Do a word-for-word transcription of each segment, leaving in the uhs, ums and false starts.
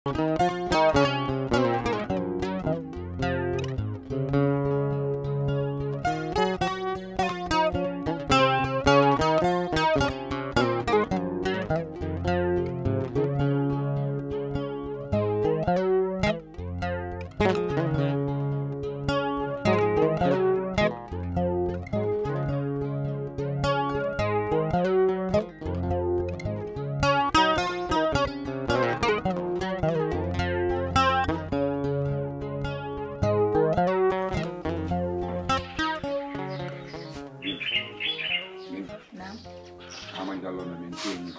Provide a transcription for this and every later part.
Naam. Amadou Diallo no min tooni.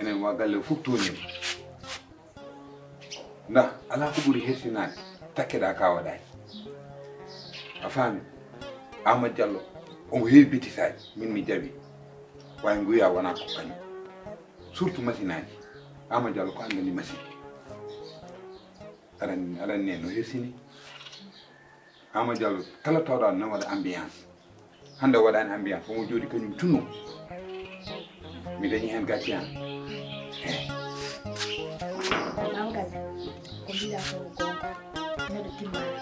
Enen waa galle fof tooni. Nda, alaa ko ɓuri hersinaade, takkeɗaa ka waɗaani. A faami? Amadou Diallo, omo heewi betisaaji, min mi jaɓi. Waawi nguya wonaa ko kañum. Surtout masinaaji. Amadou Diallo ko anndani masin. Aɗa anndi, aɗa anndi en no hersini. Amadou Diallo, kala tawɗaa no waɗa ambiance. Hannde o waɗaani ambiance, omo jooɗi kañum tunno. Mi dañi heen gacce am. Eh. Laawol ngal, ko mbiɗa ko ko goonga. Neɗɗo timmaani.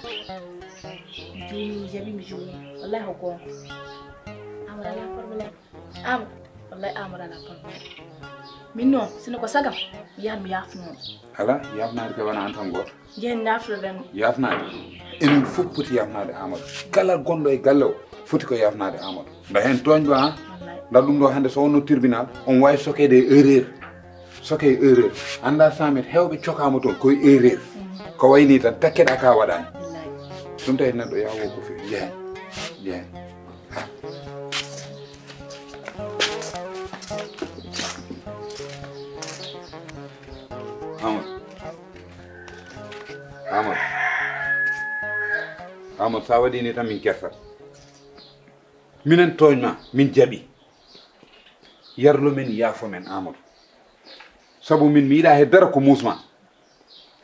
Mi juumi, mi jaɓi, mi juumi. Wallahi ko goonga. Amadou alaa problème. Amadou, wallahi Amadou alaa problème. Min noon, sino ko sagam, mi yahan mi yaafno mo. Alaa, yaafnaade kay wonaa aan tan gooto. Njehen naaftoɗen. Yaafnaade. Enen fof poti yaafnaade Amadou. Kala gonɗo e galle o foti ko yaafnaade Amadou. Nda heen tooñɗo, ha? Wallahi. Nda ɗum ɗo hannde so wonno tribunal, on waawi sokeede e erreur. Soke e erreur. Annda Samet heewɓe cokaama toon koye erreur. Mm. Ko wayni tan takkeɗaa ka waɗaani. Wallahi. Ɗum tawi neɗɗo yawo ko fewi. Njehen. Njehen. Amadou. Amadou. Amadou, sa waɗi ni tan min kersa. Minen tooñ ma, min jaɓi. Yarlo men, yaafo men, Amadou. Sabu min mi yiɗa he dara ko muusma.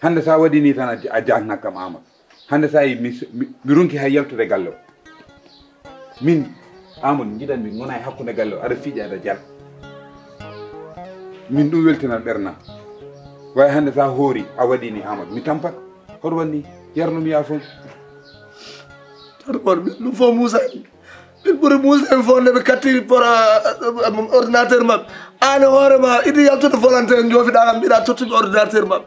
Hannde sa waɗi ni tan a, a jaakna kam Amadou. Hannde sa yi mi, mi, mi ronki hay yaltude galle o. Min, Amadou, jiɗan mi ngona e hakkunde galle o, aɗa fiiƴa, aɗa jala. Min ɗum weltinan ɓernam. Way hannde sa hoori, a waɗi ni Amadou, mi tampat. Hoto wanni, yarno mi yaafo. Hoto won, min ɗum fof Moussa. Min ɓuri muusde en fof nde ɓe katti por, eh, eh, ordinateur maɓɓe. Aan e hoore ma, idi yaltude volontaire, joofiɗaa kam, mbiɗa tottumi ordinateur maɓɓe.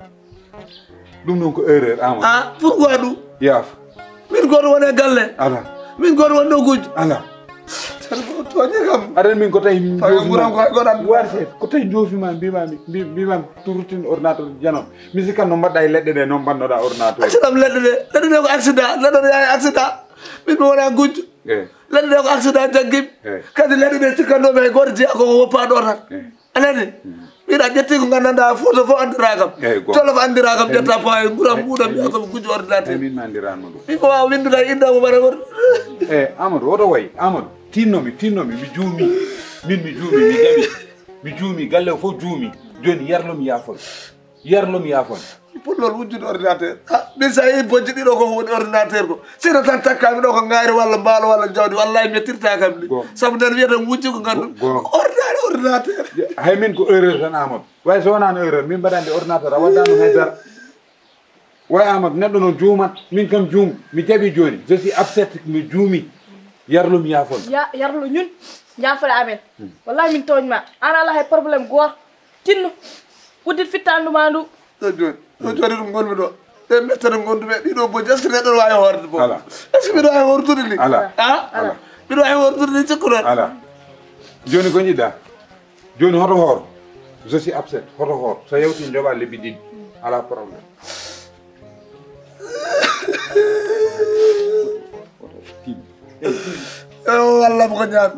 Ɗum noon ko erreur, Amadou. Ah, pourquoi ɗum? Yaaf. Min gooto woni e galle. Ala. Min gooto woni ɗo gujjo. Ala. Tan ko tooñe kam. Aɗa min ko tawi Tawi nguuram ko hay gooto anndaa. Warse, ko tawi joofi ma, mbima mi, mbi-, mbima mi, to ruttin ordinateur jano. Mi sikkan no mbaɗɗa e leɗɗe ɗe, noon mbaɗnoɗa ordinateur. Accident leɗɗe ɗe. Leɗɗe ɗe ko accident. Leɗɗe ɗe yahi accident. Min mi wona gujjo. Eh. Leɗɗe ɗe ko accident jaggi mi. Eh. Kadi leɗɗe ɗe cikkannoomi hay gooto jeyaa ko ko woppa ɗo tan. Eh. A nani? Mm. Mbiɗa ƴetti ko nganndanɗaa Fuuta fof anndira kam. Eey, goonga. Jolof anndira kam, eey, ƴetta mi-, pawa e nguuram eey, mbuuɗam, eey, mbiya ko mi gujjo ordinateur. Eey, min mi anndiranno ɗum. Min ko waawa winndude e innde am, o mbaɗa won. Eey, Amadou, oto wayi. Amadou, tinno mi, tinno mi, mi juumi. Min mi juumi, mi jaɓi. Mi juumi, galle o fof juumi. Jooni yarlo mi yaafo mi. Yarlo mi yaafo mi. Pour loolu wujjude ordinateur. Ah, min sa yehi bojji ɗiɗo ko woni ordinateur ko. Sino tan takkami ɗo ko ngaari walla mbaalo walla jawdi, wallahi mettirta kam ni. Goonga. Sabu nden wiyata wujji ko nganndu. Go-, goonga. Ordinateur, ordinateur. Hay min ko erreur tan Amadou. Way so wonaano erreur, min mbaɗande ordinateur a waddano hay dara. Way Amadou, neɗɗo no juumat, min kam juum, mi jaɓi jooni. Je suis upset, mi juumi. Yarlo mi yaafo mi. Ya, yarlo ñun, ñaafoɗa amen. Hmm. Wallahi min tooñ ma. An ala hay problème gooto. Tinno, uddit fittandu ma ndu. Ɗo jooni, ɗo jooni ɗum ngonmi ɗo. Ɗe mettere ngonduɓe, ɗiɗo bojji, est-ce que neɗɗo waawi hoorde fof? Ala. Est-ce que mbiɗo waawi hortude ni? Ala. Ah? Ala. Mbiɗo waawi hortude ni cikkuɗon? Ala. Jooni ko njiɗɗa? Jooni hoto hoor? Je suis upset. Hoto hoor? So yawti njoɓa lebbi ɗiɗi. Ala problème. Hoto hoor? Tin. Yo Allah ko ñaan.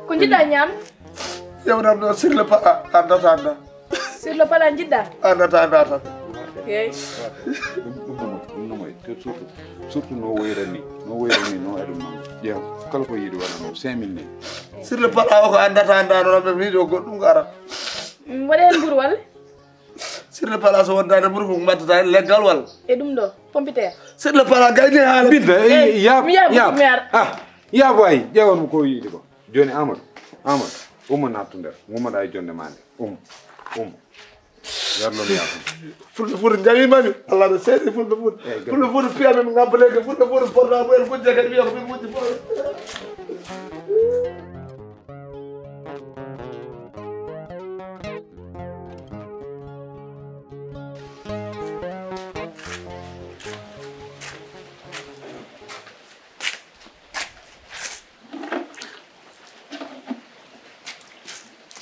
Ko njiɗɗa ñaan? Yewnam ɗo sur le plat, a, a data, a data. Sur le plat njiɗɗa? A data, a data. Eey. Ɗum, ɗum no moƴƴi, ɗum no moƴƴi. Te surtout, surtout no woyrani, no woyrani, no e ɗum noon. Ƴeew, kala ko yiɗi waɗa noon, cinq mille ni. Sur le plat o ko a data, a data, no ɓe mbiɗo goɗɗum ko arat. Mm, waɗa heen mburu walla? Sur le plat so wondaade mburu ko mbattata heen leggal walla? E ɗum ɗo, pompiteer. Sur le plat gayni haala. Bidda, eey, yaab, mi yaab, yaab. Mi yaab. Ah, yaab waay, ƴeewan mo ko yiɗi ko. Jooni Amadou, Amadou, ummo naattu nder, ngummoɗaa e jonnde maa nde. Ummo, ummo. Yarno mi yaafo. Fulɓe Fuuta njawimami. Allah no seedi Fulɓe Fuuta. Fulɓe Fuuta piyami mi ngabbaleeke Fulɓe Fuuta portable en fujje kadi wiya ko min wujji fof.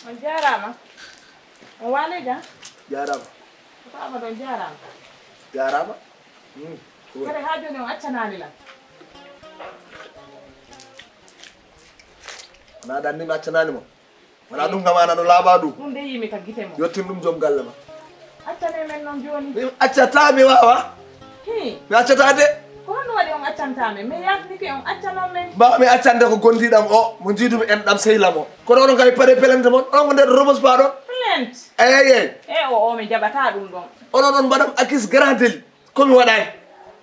On jaaraama. On waale jam? Jaaraama. Ko Amadou on jaaraama. Jaaraama. Hmm. Kadi haa jooni on accanaani lan. Wonaa ɗan ni mi accanaani mo. Wonaa ɗum kam an aɗa laaɓa ɗum. Ɗum de yimi ka gite mo. Yottin ɗum joom galle ma. Accane men noon jooni. Mi accata mi waawa. Hi. Mi accata de. Ko honno waɗi on accanta men? Min yaafnike on accanon men. Mbaawa mi accande ko gondiiɗam o, mo njiidumi en ɗam sehila mo. Kono onon kay pare pelente mon, onon ko nder robos paaɗon. Plainte. Eyey, eyey. E o, o mi jaɓata ɗum ɗon. Onon on mbaɗam akis grand délit. Ko mi waɗaani.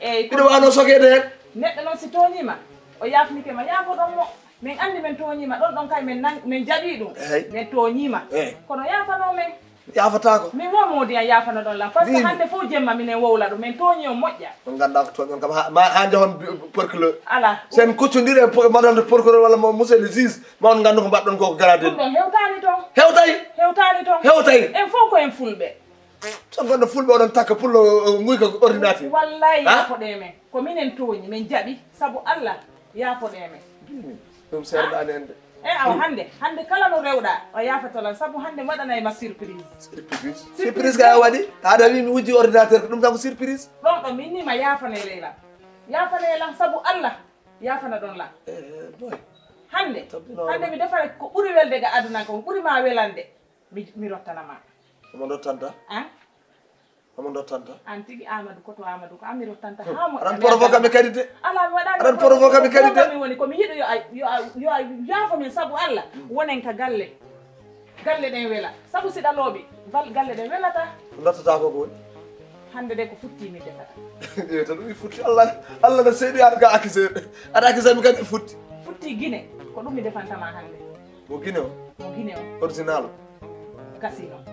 Eyyi, miɗo waawno sokeede heen. Neɗɗo noon si tooñiima, o yaafnike ma, yaafoɗon mo. Min anndi min tooñiima, ɗon ɗon kay min nan-, min jaɓii ɗum. Eyyi. Min tooñiima. Eyyi. Kono yaafanoo min. Yaafataako. Min wo moodi an yaafanoɗon lan. Parce que hannde fof jemma minen wowla ɗum, min tooñii on moƴƴa. On nganndaa ko tooñon kam, haa, ma, haa njahon bi-, procureur. Alaa. Sen kuccondiri e po-, madame de procureur walla mo monsieur le juge, ma on nganndu ko mbaɗɗon ko ko gradel. Ɗum ɗon hewtaani toon. Hewtay. Hewtaani toon. Hewtay. En fof ko en fulɓe. So gonɗo fulɓe oɗon takka pullo, o, o nguyka ko ordinateur. Wallahi, ha? Yaafoɗee men. Ko minen tooñi, min jaɓi. Sabu Allah, yaafoɗee men. Ɗum seerɗaani en de. E awa, hannde, hannde kala no rewɗa, o yaafoto lan. Sabu hannde mi waɗanay ma surprise. Surprise? Surprise. Surprise kay a waɗi? Aɗa wi mi wujji ordinateur, ko ɗum tan ko surprise? Ɗon ɗo min ni ma yaafanee lan. Yaafanee lan, sabu Allah, yaafana ɗon lan. Eh, boy. Hannde, hannde mi defara ko ɓuri welde ga aduna ko, ɓuri ma welande. Mi, mi rottana ma. Omo dottanta? An? Omo dottanta? An tigi Amadou, koto Amadou, ko an mi rottanta. Hmm. Haa mo aɗan provoque mi kadi de. Alaa, mi waɗaani. Aɗan provoque mi kadi de. Ko mi woni, ko mi yiɗo yo a, yo a, yo a yaafo min sabu Allah. Hmm. Wonen ka galle. Galle ɗen wela. Sabu si ɗa looɓi, bal-, galle ɗen welata. Dottata ko ko woni? Hannde de ko futti mi defata. Ƴeew tan ɗum futti Allah. Allah na seeɗi an ga accusé. Aɗa accusé mi kadi futti. Futti Guinée, ko ɗum mi defanta ma hannde. Mo Guinée o? Mo Guinée o. Original o? Gasino.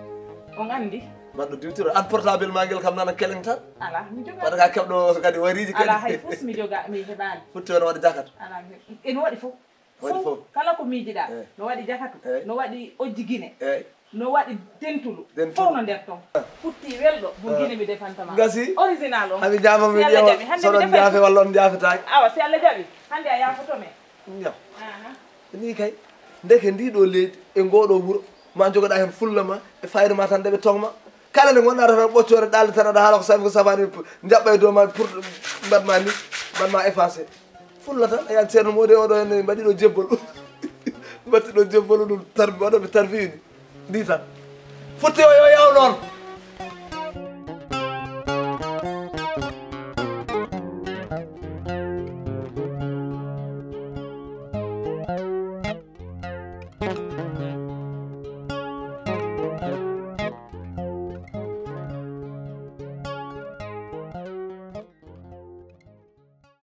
On anndi? Mbaɗɗo diwtiro. An portable ma ngel kam nana keleng tan. Alaa, mi jogaa. Waɗa ka keɓɗo kadi wariiji kadi. Alaa, hay fus mi jogaa, mi heɓaani. Futti o no waɗi jakato? Alaa, mi, ene waɗi fof. Waɗi fof. Fof, kala ko miijiɗaa. Eh. No waɗi jakato. Eh. No waɗi ojji Guinée. Eh. No waɗi dentulu. Dentulu. Fof no nder ton. Eh. Futti welɗo, mo Guinée mi defanta ma. Gasi. Original o. Hami jaama mi ƴeewa. Si Allah jaɓi, hannde soɗon mi defay jaafe fof. Walla on jaafetaake. Awa, si Allah jaɓi, hannde a yaafoto men. Yo. Aha. Ni kay, ndeke ndi ɗo leydi e ngoɗo wuro, ma jogoɗa hen fulla ma e fayida ma tan nde ɓe tongma. Kala nde gonɗa tan ɓoccore ɗalle tan aɗa haala ko safi ko safani, jaɓɓa e dow ma pour mbaɗma ni, mbaɗma effacé. Fulla tan, a yan ceerno mode oɗo hen mbaɗi ɗo jebbol. Mbatti ɗo jebbol ɗum tarbi, waɗo ɓe tarbi ni. Ndi tan. Fotti o yo yaw noon.